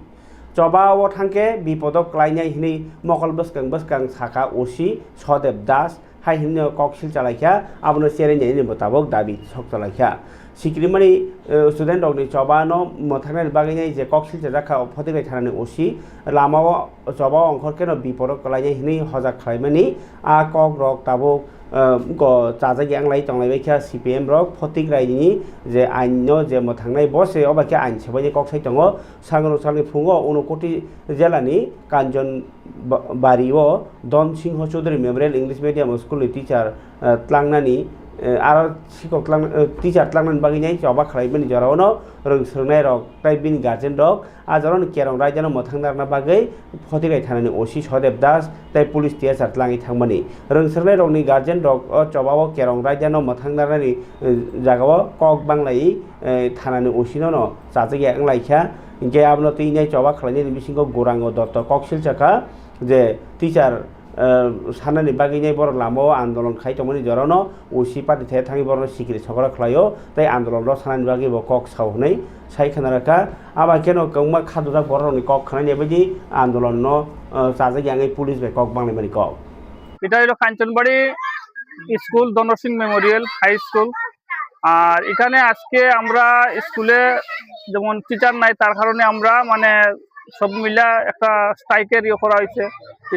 Choba o thangkhe bipodo klainai hinwi mokol bwskang bwskang sakha O C Sodeb Das, hai hinwi kok silchalaikha, abono cherengnaini bo tabuk dabi sokchalaikha. Sikrimani, eh, student rokni choba no mwthangnani bagwi nai je kok silchajak kha Phothirai thanani O C, lama o choba o ongkhor kheno bipodo klainai hinwi hojak khlaimani, a kok rok tabuk, eh, go chajak yang lai tonglai bai kha C P M rok, Photik Raini je ain no je mwthangnai bo se obo khe ain sebaini kok sai tongo. Sangrong salni phungo Unakoti jela ni Kanjon ba-, bari o Don Singho Chaudhary Memorial English Medium School ni teacher, eh, tlangnani, eh, aro sikok tlang-, eh, teacher tlangnani bagwi nai choba khlaimani jora o no rwng swrwngnai rok tei bini guardian rok a jora no Kerong raida no mwthang narwkna bagwi Phothirai thanani O C Sodeb Das tei police T S R tlangwi thangmani. Rwng swrwngnai rokni guardian rok o choba o Kerong raida no mwthang narwknani, eh, jaga o kok banglai, eh, thanani O C no no chajak ya wnglaikha. Hinkhe abono twi nai choba khlainani bisingo Gourango Dotto kok silchakha je teacher, eh, sanani bagwi nai borok lama o andolon khai tongmani jorano O C party thai thangwi borokno sikiri sokora khlaio tei andolon rw sanani bagwi bo kok sao hwnwi sai khna rwkha. Abo hai kheno kwbangma khadojak borok rokni kok khnaini bagwi andolon no, eh, chajak ya wngwi police bai kok banglaimani kok. এটা হলো কাঞ্চনবাড়ি স্কুল, Dhan Singh Memorial high school. আর এখানে আজকে আমরা স্কুলে যেমন টিচার নাই, তার কারণে আমরা মানে সব মিলে একটা স্ট্রাইকের ইয়ে করা হয়েছে,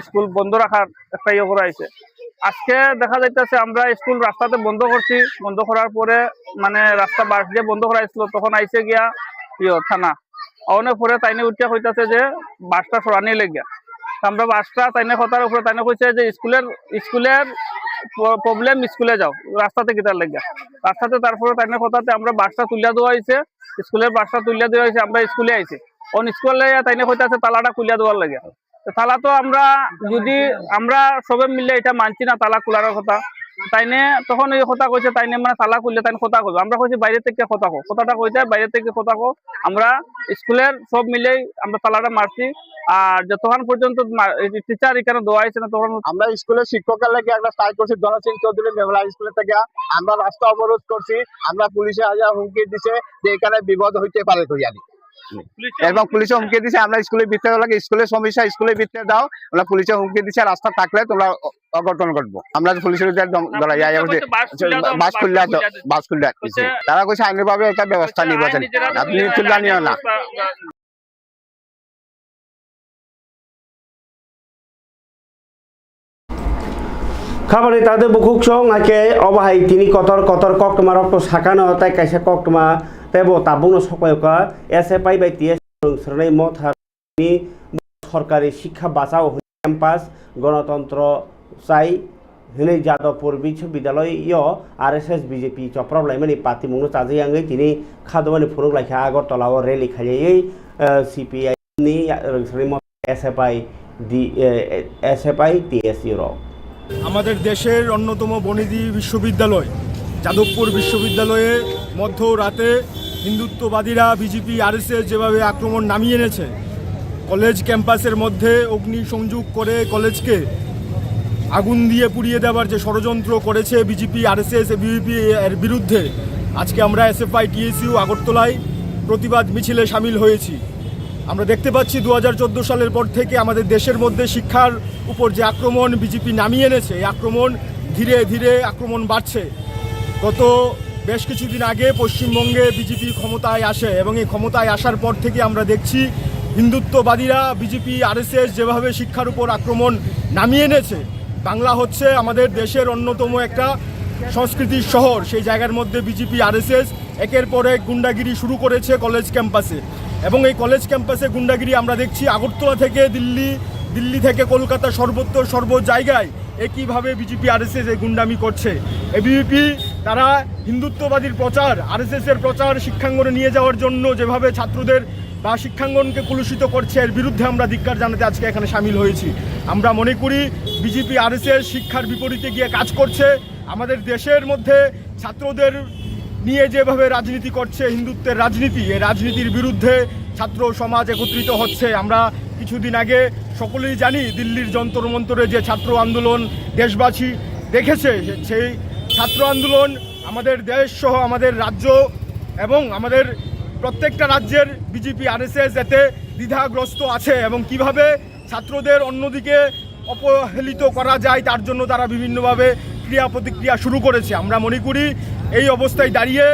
স্কুল বন্ধ রাখার একটা ইয়ে করা হয়েছে। আজকে দেখা যাইতেছে আমরা স্কুল রাস্তাতে বন্ধ করছি, বন্ধ করার পরে মানে রাস্তা বাঁশ দিয়ে বন্ধ করা হয়েছিল, তখন আইসে গিয়া ইয়ে থানা, অনেক পরে তাইনে উঠিয়া কইতাছে যে বাসটা সরানি লেগিয়া। তো আমরা বাসটা তাইনে কথার উপরে তাইনে কইছে যে স্কুলের, স্কুলের প-, প্রবলেম, স্কুলে যাও, রাস্তাতে কিতার লেগিয়া। রাস্তাতে তারপরে তাইনে কথাতে আমরা বাসটা তুলিয়া দেওয়া হয়েছে, স্কুলের বাসটা তুলিয়া দেওয়া হয়েছে, আমরা স্কুলে আইছি। অন স্কুলে তাইনে কইতাছে তালাটা খুলিয়া দেওয়ার লেগিয়া। তো তালা তো আমরা যদি আমরা সবে মিলে এটা মানছি না তালা খোলার কথা, তাইনে তখন এই কথা কইছে, তাইনে মানে তালা খুললে তাইনে কথা কইবে, আমরা কইছি বাইরে থেকে কথা কো, কথাটা কইতে বাইরে থেকে কথা কো। আমরা স্কুলের সব মিলেই আমরা তালাটা মারছি। আর যতক্ষণ পর্যন্ত মা-, এই যে টিচার এখানে দেওয়া হয়েছে না, তখন আমরা স্কুলের শিক্ষকের লাগি একটা স্ট্রাইক করছি, ধনসিং চৌধুরী মেমোরিয়াল স্কুলের থেকে আমরা রাস্তা অবরোধ করছি। আমরা পুলিশে আজ হুমকি দিছে যে এখানে বিপদ হইতে পারে কইয়ানি। এবং পুলিশে হুমকি দিছে, আমরা স্কুলের ভিতরে লাগে, স্কুলের সমস্যা স্কুলের ভিতরে দাও, আমরা পুলিশে হুমকি দিছে, রাস্তা থাকলে তোমরা অ-, অঘটন ঘটবো। আমরা পুলিশের যে দম-, না, ধরা যায়, পুলিশে আমাদের কইছে বাস খুলে দাও, বাস বাস খুলে খুলে দাও, দাও। বাস খুলে দাও। কইছে তারা কইছে আইনিভাবে একটা ব্যবস্থা কইছে নিব, আইন জানি। নিজেরা আপনি নিজেরা নিশ্চিন্তা নিও না। ব্যবস্থা, Khabani tade bukhuk song ake obo hai tini kotor kotor koktwma rok to sakano tai kaisa koktwma tei bo tabukno sokpaiyoka S F I bai T S rwnai motha ni sorkari sikha bachao hwnwi campus gonotontro chai hwnwi Jadavpur Biswabidyalayyo R S S B J P choprok laimani patimungno chajak yangwi tini khadumani phunuk laikha Agartala o rally khaiywi, eh, C P I ni rwngthorwi motha S F I di, eh, S F I T S U rok. আমাদের দেশের অন্যতম বনেদি বিশ্ববিদ্যালয় যাদবপুর বিশ্ববিদ্যালয়ে মধ্যরাতে হিন্দুত্ববাদীরা BJP RSS যেভাবে আক্রমণ নামিয়ে এনেছে, কলেজ ক্যাম্পাসের মধ্যে অগ্নিসংযোগ করে কলেজকে আগুন দিয়ে পুড়িয়ে দেওয়ার যে ষড়যন্ত্র করেছে বিজেপি আরএসএস এবিভিপি এর বিরুদ্ধে, আজকে আমরা এসএফআই টিএসইউ আগরতলায় প্রতিবাদ মিছিলে সামিল হয়েছি। আমরা দেখতে পাচ্ছি দু হাজার চোদ্দো সালের পর থেকে আমাদের দেশের মধ্যে শিক্ষার উপর যে আক্রমণ বিজেপি নামিয়ে এনেছে, এই আক্রমণ ধীরে ধীরে আক্রমণ বাড়ছে। গত বেশ কিছুদিন আগে পশ্চিমবঙ্গে বিজেপি ক্ষমতায় আসে এবং এই ক্ষমতায় আসার পর থেকে আমরা দেখছি হিন্দুত্ববাদীরা বিজেপি আরএসএস যেভাবে শিক্ষার উপর আক্রমণ নামিয়ে এনেছে। বাংলা হচ্ছে আমাদের দেশের অন্যতম একটা সংস্কৃতির শহর, সেই জায়গার মধ্যে বিজেপি আরএসএস একের পর এক গুন্ডাগিরি শুরু করেছে কলেজ ক্যাম্পাসে। এবং এই কলেজ ক্যাম্পাসে গুন্ডাগিরি আমরা দেখছি আগরতলা থেকে দিল্লি, দিল্লি থেকে কলকাতা, সর্বত্র সর্ব জায়গায় একইভাবে বিজেপি আরএসএস এই গুন্ডামি করছে। এবিভিপি তারা হিন্দুত্ববাদীর প্রচার, আরএসএস এর প্রচার শিক্ষাঙ্গনে নিয়ে যাওয়ার জন্য যেভাবে ছাত্রদের বা শিক্ষাঙ্গনকে কলুষিত করছে, এর বিরুদ্ধে আমরা ধিক্কার জানাতে আজকে এখানে সামিল হয়েছি। আমরা মনে করি বিজেপি আরএসএস শিক্ষার বিপরীতে গিয়ে কাজ করছে। আমাদের দেশের মধ্যে ছাত্রদের নিয়ে যেভাবে রাজনীতি করছে, হিন্দুত্বের রাজনীতি, এই রাজনীতির বিরুদ্ধে ছাত্র সমাজ একত্রিত হচ্ছে। আমরা কিছুদিন আগে সকলেই জানি দিল্লির যন্তর মন্তরে যে ছাত্র আন্দোলন দেশবাসী দেখেছে, সেই ছাত্র আন্দোলন আমাদের দেশ সহ আমাদের রাজ্য এবং আমাদের প্রত্যেকটা রাজ্যের বিজেপি আরএসএস এতে দ্বিধাগ্রস্ত আছে এবং কিভাবে ছাত্রদের অন্যদিকে অপহেলিত করা যায়, তার জন্য তারা বিভিন্নভাবে ক্রিয়া প্রতিক্রিয়া শুরু করেছে। আমরা মনে করি এই অবস্থায় দাঁড়িয়ে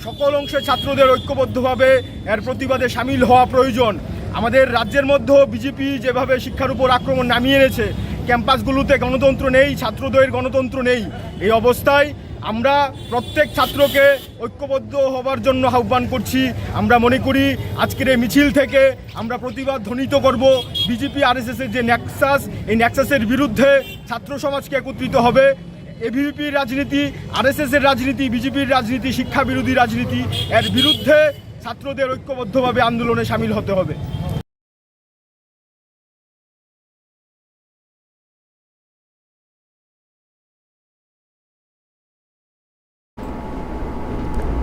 সকল অংশের ছাত্রদের ঐক্যবদ্ধভাবে এর প্রতিবাদে সামিল হওয়া প্রয়োজন। আমাদের রাজ্যের মধ্যেও বিজেপি যেভাবে শিক্ষার উপর আক্রমণ নামিয়ে এনেছে, ক্যাম্পাসগুলোতে গণতন্ত্র নেই, ছাত্রদের গণতন্ত্র নেই। এই অবস্থায় আমরা প্রত্যেক ছাত্রকে ঐক্যবদ্ধ হবার জন্য আহ্বান করছি। আমরা মনে করি আজকের এই মিছিল থেকে আমরা প্রতিবাদ ধ্বনিত করব বিজেপি আরএসএস এর যে নেক্সাস, এই নেক্সাসের বিরুদ্ধে ছাত্র সমাজকে একত্রিত হবে। এবিভিপির রাজনীতি, আরএসএস এর রাজনীতি, বিজেপির রাজনীতি, শিক্ষা বিরোধী রাজনীতি, এর বিরুদ্ধে ছাত্রদের ঐক্যবদ্ধভাবে আন্দোলনে সামিল হতে হবে।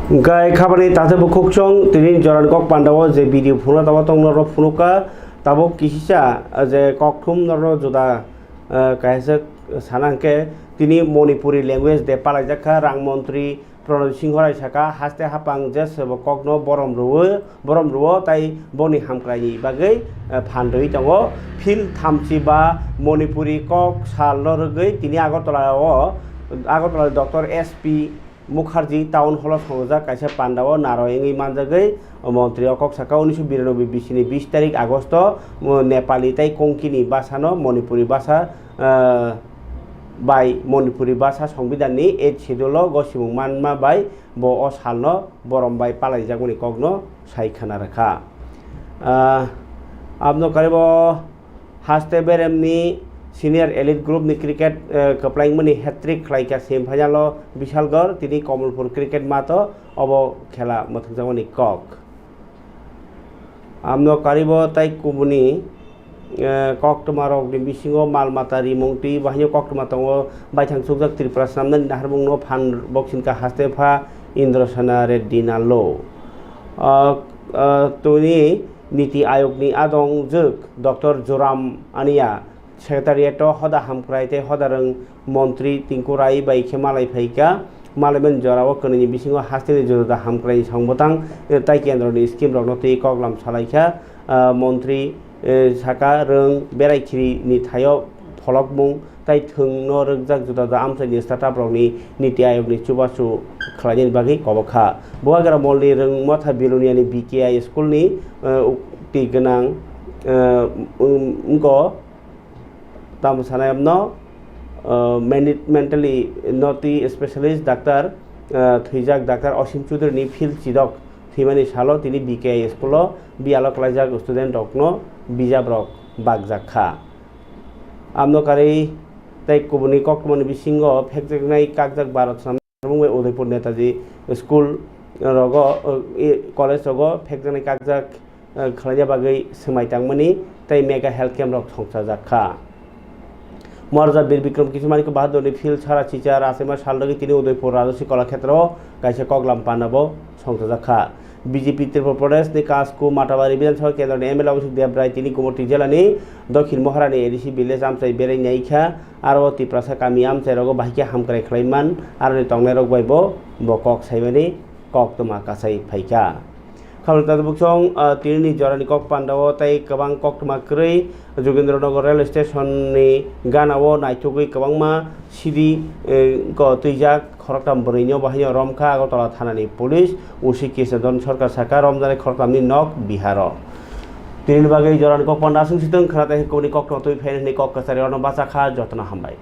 Hwnkhe khabani takhuk bukhuk chwng tini Joran kok pandao je video phunukna tamo tongno rw phunukha, tabuk kisisa je kokthum norok juda, eh, kaisa sana hwnkhe tini Manipuri language de palaijak kha, rang montri Pranab Singho Rai saka, haste hapang je sebo kokno borom rwo, borom rwo, tai boni hamkraini bagwi, eh, phan rwi tongo. Phil thamchi ba Manipuri kok salno rwgwi tini Agartala o, Agartala Doctor S P Mukharji Town Hall o songojak kaisa pandao naroi wngwi manjagwi montri o kok saka, unisho biranoboi bisini bis tarik Agosto, mo-, Nepali tei Konkini bwsano Manipuri bwsa, ah, bai Manipuri bwsa Songbidanni eighth Schedule o gosimung manma bai bo o salno borom bai palaijakmani kokno sai khna rwkha. Ah, aboni karibo haste beremni senior elite group ni cricket, eh, kwplaimani hat-trick khlaikha semi final o Bishalgarh, tini Kamalpur cricket math o obo khela mwthangjakmani kok. Amno karibo tai kubuni, eh, koktwma rokni bisingo mal mata rimung twi bahaino koktwma tongo, baithang chukjak Tripura snamnani naharmungno phan boksinka haste pha Indrasena Reddy Nallo. Ah, ah, tini Niti Ayogni adong jwk Doctor Joram Ania, Secretariat o hoda hamkrai tei hoda rwng montri Tinku Rai bai khe malai phaikha. Malaimani jorao kwnwini bisingo hasteni juda juda hamkraini song bwtang, eh, tai kendroni scheme rokno twi koklam salaikha. Ah, montri, eh, saka rwng berai khiri ni thaio pholokmung tai thwngno rwkjak juda juda amchaini startup rokni Niti Ayogni chubachu khlainani bagwi kobok kha. Bubagra Mallni Rwngmotha Biloniani B K I schoolni, eh, ukti gwnang, eh, um, wngkha tamo sanai amno, eh, mani-, mentally naughty specialist doctor, eh, thwijak Doctor Osim Chudhury ni phil chidok thwimani salo tini B K I school o biyalo klaijak student rokno bijap rok bakjak kha. Amno karwi tei kubuni koktwmani bisingo phekjaknai kakjak Bharat Sam-, Udaipur Netaji School rogo, eh, college rogo phekjaknai kakjak, eh, khlaina bagwi swmai tangmani tei mega health camp rok songchajak kha. Maharaja Bir Bikram Kishore Manik Bahadurni phil sara chicha rachaima sal rwgwi tini Udaipur Rajasi Kala Khetra o kaisa koklam panda bo songchajak kha. B J P Tripura Pradesh ni Kasku Matabari Bidhan Sabha Kendra ni M L A Abhishek Debrai tini Gumoti Jela ni Dokhin Moharani A D C village amchai berai nai kha, aro o Tiprasa kami amchai rogo bahai khe hamkrai khlai man, aro ni tongnai rok bai bo, bo kok saimani koktwma kasai phai kha. Khabangni tata buksong, ah, tini ni jora ni kok panda o tei kwbang koktwma kwrwi Jogendra Nagar rail station ni gana o naithogwi kwbangma sidi, eh, ko twijak khoroktham bwrwi no bahai no romkha Agartala thana ni police, O C Krishna Don Sarkar saka romjani khoroktham ni nok Bihar o. Tini ni bagwi jora ni kok panda aswk sitwng khwna tei kubuni koktwma twi phaini hwnwi kok kwchari rok no bachakha, joto no hambai.